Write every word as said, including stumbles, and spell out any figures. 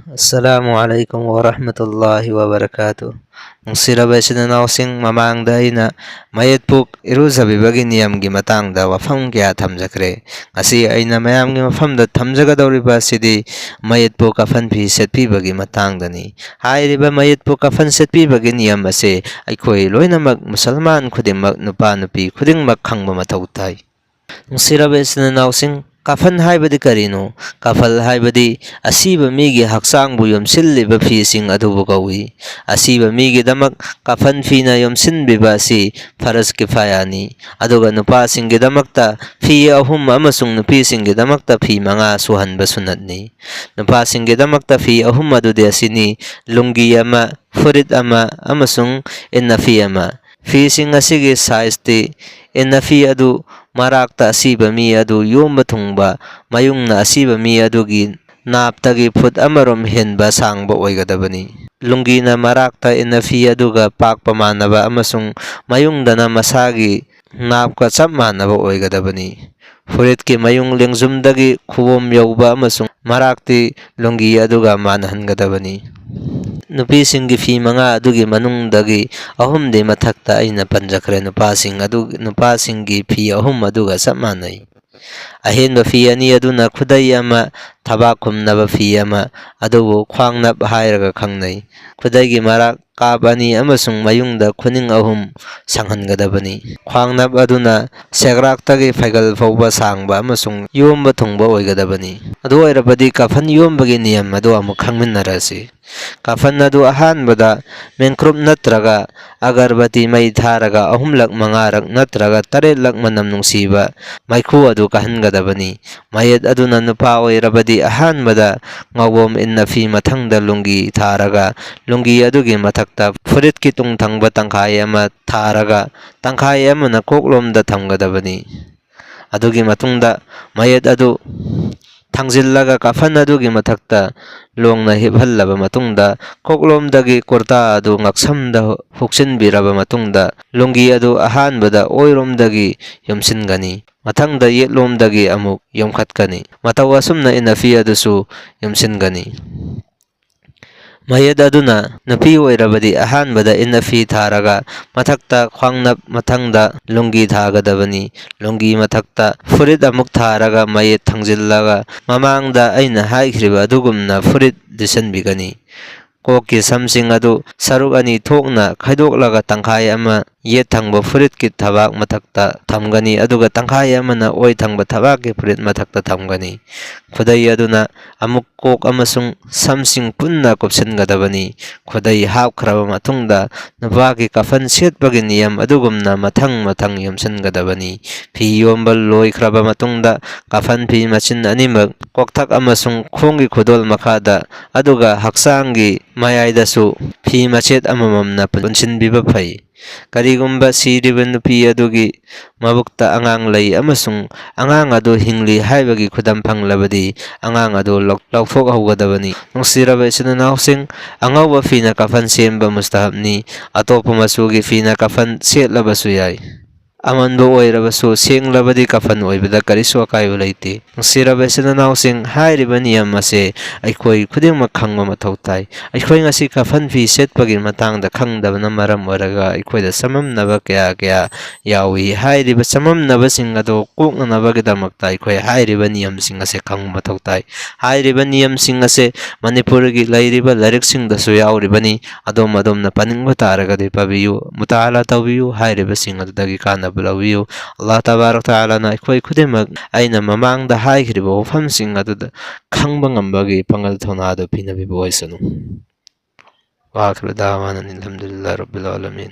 ꯑꯁꯂꯥꯃꯨ ꯑꯂꯥꯏꯀꯨꯝ ꯋꯥꯔꯍꯃꯇꯨꯜꯂꯥꯍꯤ ꯋꯥꯕꯔꯀꯥꯇꯨ꯫ ꯅꯨꯡꯁꯤꯔꯕ ꯏꯆꯤꯟ ꯏꯅꯥꯎꯁꯤꯡ, ꯃꯃꯥꯡꯗ ꯑꯩꯅ ꯃꯌꯦꯠꯄꯨ ꯏꯔꯨꯖꯕꯤꯕꯒꯤ ꯅꯤꯌꯝꯒꯤ ꯃꯇꯥꯡꯗ ꯋꯥꯐꯝ ꯀꯌꯥ ꯊꯝꯖꯈ꯭ꯔꯦ꯫ ꯉꯁꯤ ꯑꯩꯅ ꯃꯌꯥꯝꯒꯤ ꯃꯐꯝꯗ ꯊꯝꯖꯒꯗꯧꯔꯤꯕ ꯑꯁꯤꯗꯤ ꯃꯌꯦꯠꯄꯨ ꯀꯐꯟ ꯐꯤ ꯁꯦꯠꯄꯤꯕꯒꯤ ꯃꯇꯥꯡꯗꯅꯤ꯫ ꯍꯥꯏꯔꯤꯕ ꯃꯌꯦꯠꯄꯨ ꯀꯐꯟ ꯁꯦꯠꯄꯤꯕꯒꯤ ꯅꯤꯌꯝ ꯑꯁꯤ ꯑꯩꯈꯣꯏ ꯂꯣꯏꯅꯃꯛ, ꯃꯨꯁꯜꯃꯥꯟ ꯈꯨꯗꯤꯡꯃꯛ, ꯅꯨꯄꯥ ꯅꯨꯄꯤ ꯈꯨꯗꯤꯡꯃꯛ ꯈꯪꯕ ꯃꯊꯧ ꯇꯥꯏ꯫ ꯅꯨꯡꯁꯤꯔꯕ ꯏꯆꯤꯟ ꯏꯅꯥꯎꯁꯤꯡ, ꯀꯐꯟ ꯍꯥꯏꯕꯗꯤ ꯀꯔꯤꯅꯣ? ꯀꯐꯟ ꯍꯥꯏꯕꯗꯤ ꯑꯁꯤꯕ ꯃꯤꯒꯤ ꯍꯛꯆꯥꯡꯕꯨ ꯌꯣꯝꯁꯤꯜꯂꯤꯕ ꯐꯤꯁꯤꯡ ꯑꯗꯨꯕꯨ ꯀꯧꯏ꯫ ꯑꯁꯤꯕ ꯃꯤꯒꯤꯗꯃꯛ ꯀꯐꯟ ꯐꯤꯅ ꯌꯣꯝꯁꯤꯟꯕꯤꯕ ꯑꯁꯤ ꯐꯔꯖ ꯀꯤꯐꯥꯌꯥꯅꯤ꯫ ꯑꯗꯨꯒ ꯅꯨꯄꯥꯁꯤꯡꯒꯤꯗꯃꯛꯇ ꯐꯤ ꯑꯍꯨꯝ ꯑꯃꯁꯨꯡ ꯅꯨꯄꯤꯁꯤꯡꯒꯤꯗꯃꯛꯇ ꯐꯤ ꯃꯉꯥ ꯁꯨꯍꯟꯕ ꯁꯨꯟꯅꯠꯅꯤ꯫ ꯅꯨꯄꯥꯁꯤꯡꯒꯤꯗꯃꯛꯇ ꯐꯤ ꯑꯍꯨꯝ ꯑꯗꯨꯗꯤ ꯑꯁꯤꯅꯤ: ꯂꯨꯡꯒꯤ ꯑꯃ, ꯐꯨꯔꯤꯠ ꯑꯃ ꯑꯃꯁꯨꯡ ꯏꯟꯅꯐꯤ ꯑꯃ꯫ ꯐꯤꯁꯤꯡ ꯑꯁꯤꯒꯤ ꯁꯥꯏꯖꯇꯤ ꯏꯟꯅꯐꯤ ꯑꯗꯨ ꯃꯔꯥꯛꯇ ꯑꯁꯤꯕ ꯃꯤ ꯑꯗꯨ ꯌꯣꯝꯕ ꯊꯨꯡꯕ ꯃꯌꯨꯡꯅ ꯑꯁꯤꯕ ꯃꯤ ꯑꯗꯨꯒꯤ ꯅꯥꯞꯇꯒꯤ ꯐꯨꯠ ꯑꯃꯔꯣꯝ ꯍꯦꯟꯕ ꯁꯥꯡꯕ ꯑꯣꯏꯒꯗꯕꯅꯤ꯫ ꯂꯨꯡꯒꯤꯅ ꯃꯔꯥꯛꯇ ꯏꯟꯅꯐꯤ ꯑꯗꯨꯒ ꯄꯥꯛꯄ ꯃꯥꯟꯅꯕ ꯑꯃꯁꯨꯡ ꯃꯌꯨꯡꯗꯅ ꯃꯁꯥꯒꯤ ꯅꯥꯞꯀ ꯆꯞ ꯃꯥꯟꯅꯕ ꯑꯣꯏꯒꯗꯕꯅꯤ꯫ ꯐꯨꯔꯤꯠꯀꯤ ꯃꯌꯨꯡ ꯂꯦꯡꯖꯨꯝꯗꯒꯤ ꯈꯨꯕꯣꯝ ꯌꯧꯕ ꯑꯃꯁꯨꯡ ꯃꯔꯥꯛꯇꯤ ꯂꯨꯡꯒꯤ ꯑꯗꯨꯒ ꯃꯥꯟꯅꯍꯟꯒꯗꯕꯅꯤ꯫ ꯅꯨꯄꯤꯁꯤꯡꯒꯤ ꯐꯤ ꯃꯉꯥ ꯑꯗꯨꯒꯤ ꯃꯅꯨꯡꯗꯒꯤ ꯑꯍꯨꯝꯗꯤ ꯃꯊꯛꯇ ꯑꯩꯅ ꯄꯟꯖꯈ꯭ꯔꯦ꯫ ꯅꯨꯄꯥꯁꯤꯡ ꯑꯗꯨ, ꯅꯨꯄꯥꯁꯤꯡꯒꯤ ꯐꯤ ꯑꯍꯨꯝ ꯑꯗꯨꯒ ꯆꯞ ꯃꯥꯟꯅꯩ꯫ ꯑꯍꯦꯟꯕ ꯐꯤ ꯑꯅꯤ ꯑꯗꯨꯅ ꯈꯨꯗꯩ ꯑꯃ, ꯊꯕꯥꯛ ꯈꯨꯝꯅꯕ ꯐꯤ ꯑꯃ, ꯑꯗꯨꯕꯨ ꯈ꯭ꯋꯥꯡꯅꯞ ꯍꯥꯏꯔꯒ ꯈꯪꯅꯩ꯫ ꯈꯨꯗꯩꯒꯤ ꯃꯔꯛ ꯀꯥꯞ ꯑꯅꯤ ꯑꯃꯁꯨꯡ ꯃꯌꯨꯡꯗ ꯈꯨꯅꯤꯡ ꯑꯍꯨꯝ ꯁꯪꯍꯟꯒꯗꯕꯅꯤ꯫ ꯈ꯭ꯋꯥꯡꯅꯞ ꯑꯗꯨꯅ ꯁꯦꯒ꯭ꯔꯥꯛꯇꯒꯤ ꯐꯩꯒꯜ ꯐꯥꯎꯕ ꯁꯥꯡꯕ ꯑꯃꯁꯨꯡ ꯌꯣꯝꯕ ꯊꯨꯡꯕ ꯑꯣꯏꯒꯗꯕꯅꯤ꯫ ꯑꯗꯨ ꯑꯣꯏꯔꯕꯗꯤ ꯀꯐꯟ ꯌꯣꯝꯕꯒꯤ ꯅꯤꯌꯝ ꯑꯗꯨ ꯑꯃꯨꯛ ꯈꯪꯃꯤꯟꯅꯔꯁꯤ꯫ ꯀꯐꯟ ꯑꯗꯨ ꯑꯍꯥꯟꯕꯗ ꯃꯦꯟꯀ꯭ꯔꯨꯞ ꯅꯠꯇ꯭ꯔꯒ ꯑꯒꯔꯕꯇꯤ ꯃꯩ ꯊꯥꯔꯒ ꯑꯍꯨꯝꯂꯛ, ꯃꯉꯥꯔꯛ ꯅꯠꯇ꯭ꯔꯒ ꯇꯔꯦꯠꯂꯛ ꯃꯅꯝ ꯅꯨꯡꯁꯤꯕ ꯃꯩꯈꯨ ꯑꯗꯨ ꯀꯥꯍꯟꯒꯗꯕꯅꯤ꯫ ꯃꯌꯦꯠ ꯑꯗꯨꯅ ꯅꯨꯄꯥ ꯑꯣꯏꯔꯕꯗꯤ ꯑꯍꯥꯟꯕꯗ ꯉꯧꯕꯣꯝ ꯏꯟꯅꯐꯤ, ꯃꯊꯪꯗ ꯂꯨꯡꯒꯤ ꯊꯥꯔꯒ ꯂꯨꯡꯒꯤ ꯑꯗꯨꯒꯤ ꯃꯊꯛꯇ ꯐꯨꯔꯤꯠꯀꯤ ꯇꯨꯡ ꯊꯪꯕ ꯇꯪꯈꯥꯏ ꯑꯃ ꯊꯥꯔꯒ ꯇꯪꯈꯥꯏ ꯑꯃꯅ ꯀꯣꯛꯂꯣꯝꯗ ꯊꯝꯒꯗꯕꯅꯤ꯫ ꯑꯗꯨꯒꯤ ꯃꯇꯨꯡꯗ ꯃꯌꯦꯠ ꯑꯗꯨ ꯊꯥꯡꯖꯤꯜꯂꯒ ꯀꯐꯟ ꯑꯗꯨꯒꯤ ꯃꯊꯛꯇ ꯂꯣꯡꯅ ꯍꯤꯞꯍꯜꯂꯕ ꯃꯇꯨꯡꯗ ꯀꯣꯛꯂꯣꯝꯗꯒꯤ ꯀꯨꯔꯇꯥ ꯑꯗꯨ ꯉꯛꯁꯝꯗ ꯍꯨꯛꯆꯤꯟꯕꯤꯔꯕ ꯃꯇꯨꯡꯗ ꯂꯨꯡꯒꯤ ꯑꯗꯨ ꯑꯍꯥꯟꯕꯗ ꯑꯣꯏꯔꯣꯝꯗꯒꯤ ꯌꯣꯝꯁꯤꯟꯒꯅꯤ꯫ ꯃꯊꯪꯗ ꯌꯦꯠꯂꯣꯝꯗꯒꯤ ꯑꯃꯨꯛ ꯌꯣꯝꯈꯠꯀꯅꯤ꯫ ꯃꯇꯧ ꯑꯁꯨꯝꯅ ꯏꯟꯅꯐꯤ ꯑꯗꯨꯁꯨ ꯌꯣꯝꯁꯤꯟꯒꯅꯤ꯫ ꯃꯌꯦꯠ ꯑꯗꯨꯅ ꯅꯨꯄꯤ ꯑꯣꯏꯔꯕꯗꯤ ꯑꯍꯥꯟꯕꯗ ꯏꯟꯅꯐꯤ ꯊꯥꯔꯒ ꯃꯊꯛꯇ ꯈ꯭ꯋꯥꯡꯅꯞ, ꯃꯊꯪꯗ ꯂꯨꯡꯒꯤ ꯊꯥꯒꯗꯕꯅꯤ꯫ ꯂꯨꯡꯒꯤ ꯃꯊꯛꯇ ꯐꯨꯔꯤꯠ ꯑꯃꯨꯛ ꯊꯥꯔꯒ ꯃꯌꯦꯠ ꯊꯥꯡꯖꯤꯜꯂꯒ ꯃꯃꯥꯡꯗ ꯑꯩꯅ ꯍꯥꯏꯈ꯭ꯔꯤꯕ ꯑꯗꯨꯒꯨꯝꯅ ꯐꯨꯔꯤꯠ ꯂꯤꯠꯁꯤꯟꯕꯤꯒꯅꯤ꯫ ꯀꯣꯛꯀꯤ ꯁꯝꯁꯤꯡ ꯑꯗꯨ ꯁꯔꯨꯛ ꯑꯅꯤ ꯊꯣꯛꯅ ꯈꯥꯏꯗꯣꯛꯂꯒ ꯇꯪꯈꯥꯏ ꯑꯃ ꯌꯦꯠ ꯊꯪꯕ ꯐꯨꯔꯤꯠꯀꯤ ꯊꯕꯥꯛ ꯃꯊꯛꯇ ꯊꯝꯒꯅꯤ, ꯑꯗꯨꯒ ꯇꯪꯈꯥꯏ ꯑꯃꯅ ꯑꯣꯏ ꯊꯪꯕ ꯊꯕꯥꯛꯀꯤ ꯐꯨꯔꯤꯠ ꯃꯊꯛꯇ ꯊꯝꯒꯅꯤ꯫ ꯈꯨꯗꯩ ꯑꯗꯨꯅ ꯑꯃꯨꯛ ꯀꯣꯛ ꯑꯃꯁꯨꯡ ꯁꯝꯁꯤꯡ ꯄꯨꯟꯅ ꯀꯨꯞꯁꯤꯟꯒꯗꯕꯅꯤ꯫ ꯈꯨꯗꯩ ꯍꯥꯞꯈ꯭ꯔꯕ ꯃꯇꯨꯡꯗ ꯅꯨꯄꯥꯒꯤ ꯀꯐꯟ ꯁꯦꯠꯄꯒꯤ ꯅꯤꯌꯝ ꯑꯗꯨꯒꯨꯝꯅ ꯃꯊꯪ ꯃꯊꯪ ꯌꯣꯝꯁꯤꯟꯒꯗꯕꯅꯤ꯫ ꯐꯤ ꯌꯣꯝꯕ ꯂꯣꯏꯈ꯭ꯔꯕ ꯃꯇꯨꯡꯗ ꯀꯐꯟ ꯐꯤ ꯃꯆꯤꯟ ꯑꯅꯤꯃꯛ ꯀꯣꯛꯊꯛ ꯑꯃꯁꯨꯡ ꯈꯣꯡꯒꯤ ꯈꯨꯗꯣꯜ ꯃꯈꯥꯗ, ꯑꯗꯨꯒ ꯍꯛꯆꯥꯡꯒꯤ ꯃꯌꯥꯏꯗꯁꯨ ꯐꯤ ꯃꯆꯦꯠ ꯑꯃꯃꯝꯅ ꯄꯨꯟꯁꯤꯟꯕꯤꯕ ꯐꯩ꯫ ꯀꯔꯤꯒꯨꯝꯕ ꯁꯤꯔꯤꯕ ꯅꯨꯄꯤ ꯑꯗꯨꯒꯤ ꯃꯕꯨꯛꯇ ꯑꯉꯥꯡ ꯂꯩ ꯑꯃꯁꯨꯡ ꯑꯉꯥꯡ ꯑꯗꯨ ꯍꯤꯡꯂꯤ ꯍꯥꯏꯕꯒꯤ ꯈꯨꯗꯝ ꯐꯪꯂꯕꯗꯤ, ꯑꯉꯥꯡ ꯑꯗꯨ ꯂꯧ-, ꯂꯧꯊꯣꯛꯍꯧꯒꯗꯕꯅꯤ꯫ ꯅꯨꯡꯁꯤꯔꯕ ꯏꯆꯤꯟ ꯏꯅꯥꯎꯁꯤꯡ, ꯑꯉꯧꯕ ꯐꯤꯅ ꯀꯐꯟ ꯁꯦꯝꯕ ꯃꯨꯁꯇꯍꯕꯅꯤ꯫ ꯑꯇꯣꯞꯄ ꯃꯆꯨꯒꯤ ꯐꯤꯅ ꯀꯐꯟ ꯁꯦꯠꯂꯕꯁꯨ ꯌꯥꯏ꯫ ꯑꯃꯟꯕ ꯑꯣꯏꯔꯕꯁꯨ, ꯁꯦꯡꯂꯕꯗꯤ ꯀꯐꯟ ꯑꯣꯏꯕꯗ ꯀꯔꯤꯁꯨ ꯑꯀꯥꯏꯕ ꯂꯩꯇꯦ꯫ ꯅꯨꯡꯁꯤꯔꯕ ꯏꯆꯤꯟ ꯏꯅꯥꯎꯁꯤꯡ, ꯍꯥꯏꯔꯤꯕ ꯅꯤꯌꯝ ꯑꯁꯦ ꯑꯩꯈꯣꯏ ꯈꯨꯗꯤꯡꯃꯛ ꯈꯪꯕ ꯃꯊꯧ ꯇꯥꯏ꯫ ꯑꯩꯈꯣꯏ ꯉꯁꯤ ꯀꯐꯟ ꯐꯤ ꯁꯦꯠꯄꯒꯤ ꯃꯇꯥꯡꯗ ꯈꯪꯗꯕꯅ ꯃꯔꯝ ꯑꯣꯏꯔꯒ ꯑꯩꯈꯣꯏꯗ ꯆꯃꯝꯅꯕ ꯀꯌꯥ ꯀꯌꯥ ꯌꯥꯎꯏ꯫ ꯍꯥꯏꯔꯤꯕ ꯆꯃꯝꯅꯕꯁꯤꯡ ꯑꯗꯨ ꯀꯣꯛꯅꯅꯕꯒꯤꯗꯃꯛꯇ ꯑꯩꯈꯣꯏ ꯍꯥꯏꯔꯤꯕ ꯅꯤꯌꯝꯁꯤꯡ ꯑꯁꯦ ꯈꯪꯕ ꯃꯊꯧ ꯇꯥꯏ꯫ ꯍꯥꯏꯔꯤꯕ ꯅꯤꯌꯝꯁꯤꯡ ꯑꯁꯦ ꯃꯅꯤꯄꯨꯔꯒꯤ ꯂꯩꯔꯤꯕ ꯂꯥꯏꯔꯤꯛꯁꯤꯡꯗꯁꯨ ꯌꯥꯎꯔꯤꯕꯅꯤ꯫ ꯑꯗꯣꯝ ꯑꯗꯣꯝꯅ ꯄꯥꯅꯤꯡꯕ ꯇꯥꯔꯒꯗꯤ ꯄꯥꯕꯤꯌꯨ, ꯃꯨꯇꯥꯂꯥ ꯇꯧꯕꯤꯌꯨ, ꯍꯥꯏꯔꯤꯕꯁꯤꯡ ꯑꯗꯨꯗꯒꯤ ꯀꯥꯟꯅꯕ ꯂꯧꯕꯤꯌꯨ꯫ ꯑꯜꯂꯥꯍ ꯇꯕꯥꯔꯛ ꯇꯥꯂꯥꯅ ꯑꯩꯈꯣꯏ ꯈꯨꯗꯤꯡꯃꯛ ꯑꯩꯅ ꯃꯃꯥꯡꯗ ꯍꯥꯏꯈ꯭ꯔꯤꯕ ꯋꯥꯐꯝꯁꯤꯡ ꯑꯗꯨꯗ ꯈꯪꯕ ꯉꯝꯕꯒꯤ ꯄꯥꯡꯒꯜ ꯊꯧꯅꯥ ꯑꯗꯨ ꯄꯤꯅꯕꯤꯕ ꯑꯣꯏꯁꯅꯨ꯫ ꯋꯥꯈꯤꯕ ꯗꯥꯋꯥꯅ ꯑꯜꯍꯝꯗꯨꯂꯤꯜꯂꯥꯍ ꯔꯕꯤꯜ ꯑꯥꯂꯃꯤꯟ꯫